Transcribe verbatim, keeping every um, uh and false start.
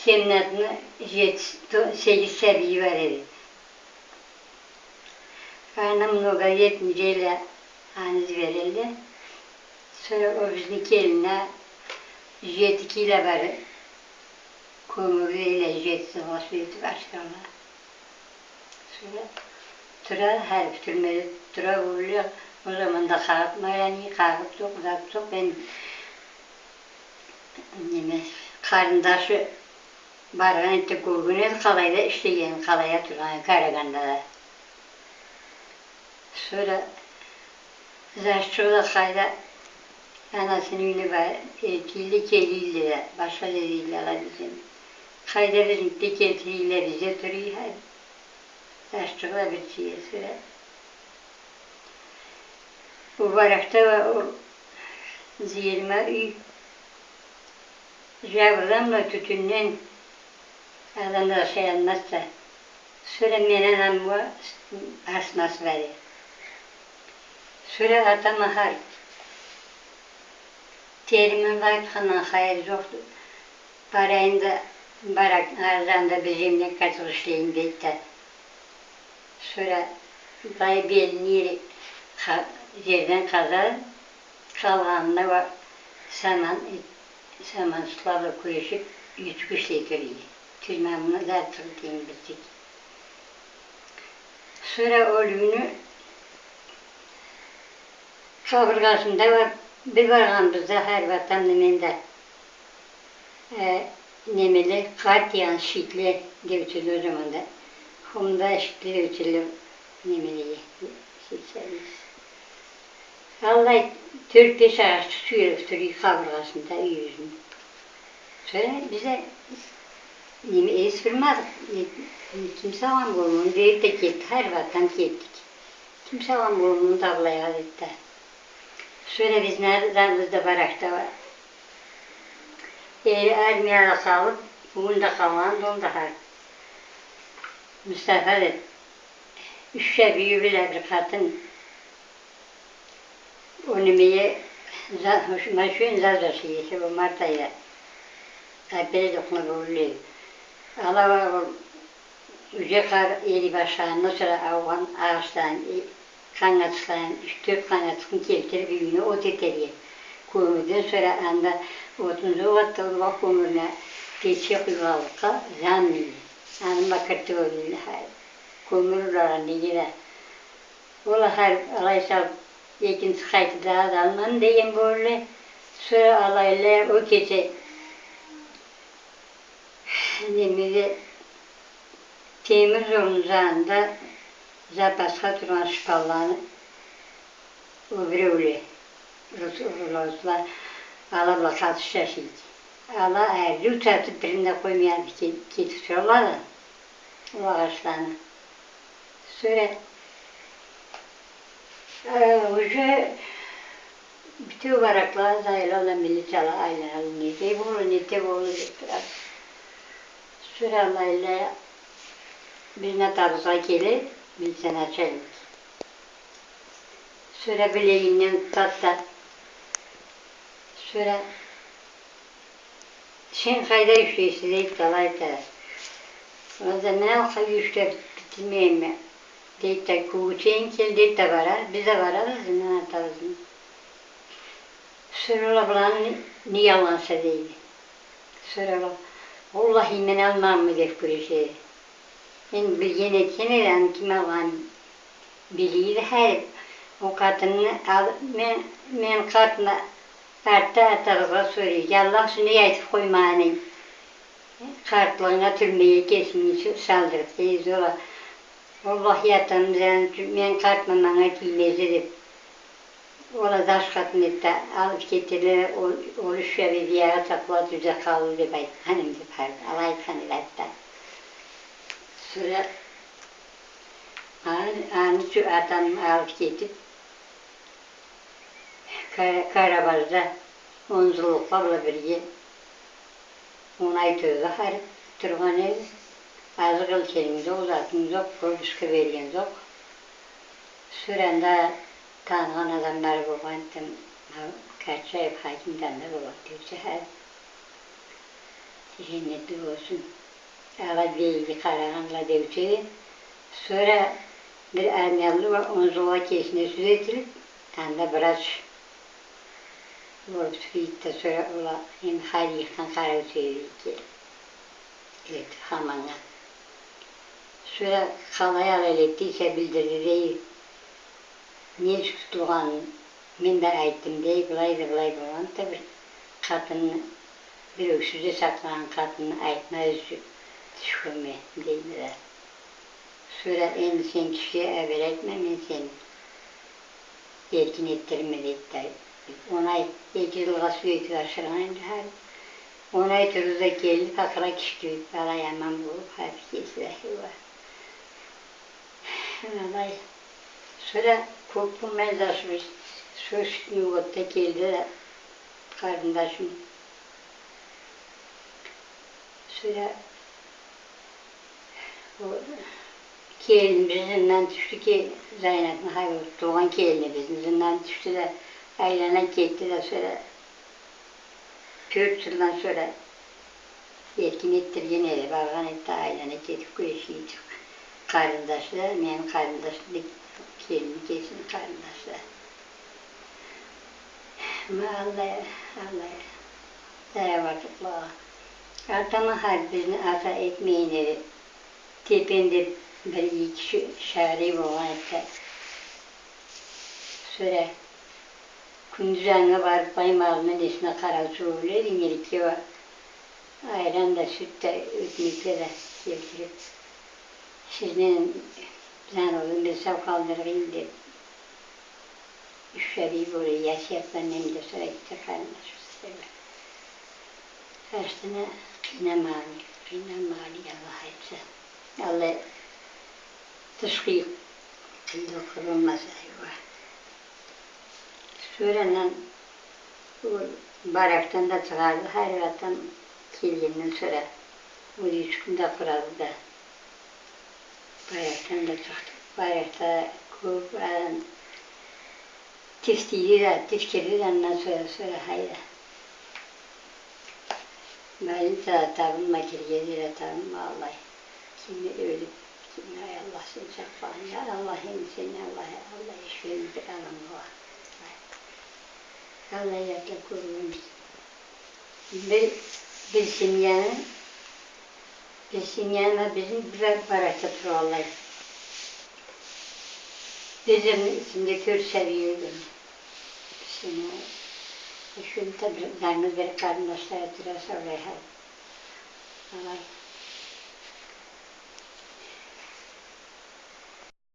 Кемнатны жети, то-, сегиз сабийи бар эди. Аны многоетни джейле аны джиберелле. Сора ол бизни келинни жети кийла бары кёмюрю эле жети зыгъыш этиб ашыралла. Сора тура, хар бир тюрмеде тура болур. Ол заманда къагъыт майланы, къагъыт джокъ, зат джокъ. Мен, неме, къарындашы баргъан эди, кёрген эди, къалайда ишлегенин, къалайда тургъанын, Къарагандада. Сора зашчыгъы да къайда, анасыны юйюне бар-, э, келле, келирле да, башха да дейдиле ала бизни. Къайда бизникиде келтирелле, бизде тура, хар. Зашчыгъы да бир джыйыры. Сора бу баракъда уа ол джыйырма юй джабырдан бла тютюнден адам да ашаялмаз да. Сора мени анам уа астмасы бар эди. Сора атам ахыр Теримин айтхандан хайыр джокъду. Барайым да, барак, ары джанында бир джемлек къачыкъ ишлейим, дейди да. Сора былай белин ири ха-, джерден къаза, къалгъанына уа саман, саманчыкъла бла кюрешиб, ючюк ишлей тура эди. Тюз мамны да артыкъ этейим бирчик. Сора ол юйню къабыргъасында уа бир баргъаныбызда, хар бир атам да, мен да, э, немеле, къарт ийген шиитле деучелле ол заманда. Хумда шиитле деучелле немелеге, шиитле. Аллай тёрт-беш агъаччыкъ сюелиб тура эди къабыргъасында юйюбюзню. Сора бизде неме эс бурмадыкъ, не, не, ким салгъан болур, деб да кетдик, хар бир атам кетдик. Ким салгъан болур, да былайгъа, деди да. Сора бизни ар-, арабызда баракъда бар. Эри армияда къалыб, бу да къалгъан, ол да хар. Мустафа деб, юч сабийи бла бир къатын. Ол немеге, за-, ма шу юйюн заз ашай эсе, ол март айда. Апрель окъуна болур эди. Ала уа ол уже къар эри башлагъандан сора аугъан агъачланы, э, къангачыкъланы, юч-тёрт къангачыкъны келтириб юйюне от этерге. Кёмюрден сора анда отун зогъат да, ол кёмюрню печге къуйгъанлыкъгъа жанмай эди. Аны бла кюртюк эди, кёмюр урлагъан неге да. Ол ахыр алай салыб, экинчи къайтыда да алман деген болур эди. Сора алайла ол кече немеде, темир жолну жанында запасха тургъан шпалланы ол биреуле, рус-, русла, ала бла къатыш жашайды. Ала ариу тартыб, бирин да къоймай алыб ке-, кетиб туралла да ол агъачланы. Сора, э, уже бютеу баракла зайла бла милиция ала айланалла, нете болур, нете болур деб турады. Сора алайла бизни атабызгъа келе милиция начальник. Сора билегинден тутады да, сора: «Сен къайда юйюшесе?» — дейди да, алай айтады. Ол да: «Мен алай юйюшде бит-, битирмейме», — дейди да, «кюгюченг кел», — дейди да, барады. Биз да барабыз, мен атабызны. Сора ол: «Быланы не, не алгъанса?» — дейди. Сора ол: «Уаллахи, мен алмагъанма», — деб кюреше. Энди билген этген эди, аны ким алгъанын. Биле эди хар. Ол къатынны ал-, мен, мен къартма, артда атабызгъа сорай эди: «Аллах ючюн, не айтыб къоймагъан эдинг, къартлыгъынга тюрмеге кесинги салдырыб?» — дейди. Ол а: «Уаллахи, атам, мен къартма, манга тиймезди», — деб. Ол а даш къатын эди да, алыб кетелле, ол, ол юч бебек биягъы сакълап юйде къалды деб айтхан эдим деб, алай айтхан эди артда. Сора аны, аны ючюн атам алыб кетиб, Ка-, Карабажда он жыллыкъла бла бирге он ай тойгъа харип тургъан эди. Азыкъ элченинг зокъ, затынг зокъ, прописка берген зокъ. Сора анда таныгъан адамлары болгъан эди, Карачаев Хаким да анда болгъан эди, Чахаев. Джаннетли болсун. Ала бегиге къарагъанла деучю эди. Сора бир армиялы уа он джылгъа кесине сюд этилиб, анда врач болуб тюшюб кетди да, сора ол а энди хайыр-ийикден къараучу эди эки. Эт, хаманнга. Сора къалай алай этди эсе, билдирди дей. Не ючюн тутулгъанын мен да айтдым дей, былай да былай болгъанды да, бир къатынны, бир ёксюзде сакълагъан къатынны айтмаз ючюн тюшгенме дейди да. Сора энди сен кишиге хапар айтма, мен сени эркин этдирирме дейди да. Он ай, эки джылгъа сюд этиб ашыргъан энди хар. Он ай турду да келди, пакъыра киши кибик, бала аман болуб, хапи кеси да, хейва. Алай. Сора кёб болмай да, сора, сора нёбатда келди да къарындашым. Сора ол келинибизни ызындан тюшдю ки, Зайнапны хар туугъан келинибизни ызындан тюшдю да, айлана кетди да, сора тёрт джылдан сора эркин этдирген эди, баргъан эди да, айлана кетиб кюрешген эди. Къарындашла, мени къарындашым да, келинни кесини къарындашла. Ма аллай, аллай, зая бардыкъла. Атама хар бизни ата этмейин эди. Тепен деб бир иги киши, шагъырий болгъан эди. Сора кюндюз анга барыб, баймалыны несине къараучу болуб эдим, эркеге айран да, сют да, ётмекле да келтириб, сизни бир андан бир сау къалдыргъын деб, юч шабий болуб, ясият бла мени да сора итти къарындашыбыз да бар. Ачдан а къыйнамагъанлыкъ, къыйнамагъанлыкъ, Аллах айтса. Аллай тыш къыйыкъ къыйынлыкъ болмаса, хейва. Сора андан ол баракдан да чыгъарды, хар атам келгенден сора. Ол юч кюн да къурады да. Баракдан да чыкъдыкъ. Баракда кёб адам тиф тийди да, тиф кирди да, андан сора, сора хайда. Больницада табынма, киргизди да табынма, аллай. Ким ёлюб, ким, ай, Аллах, сен сакълагъын, я Аллах, энди сен, Аллах, Аллах, эшитген бир адамгъа. Аллай затла кёргенбиз. Бир, бир семьяны, бир семьяны бизни бир баракда тургъанлай. Бир джылны ичинде тёрт сабий ёлген. Бир семья, ючюн да бир, джангыз бир къарындашла тураса, алай хал. Алай.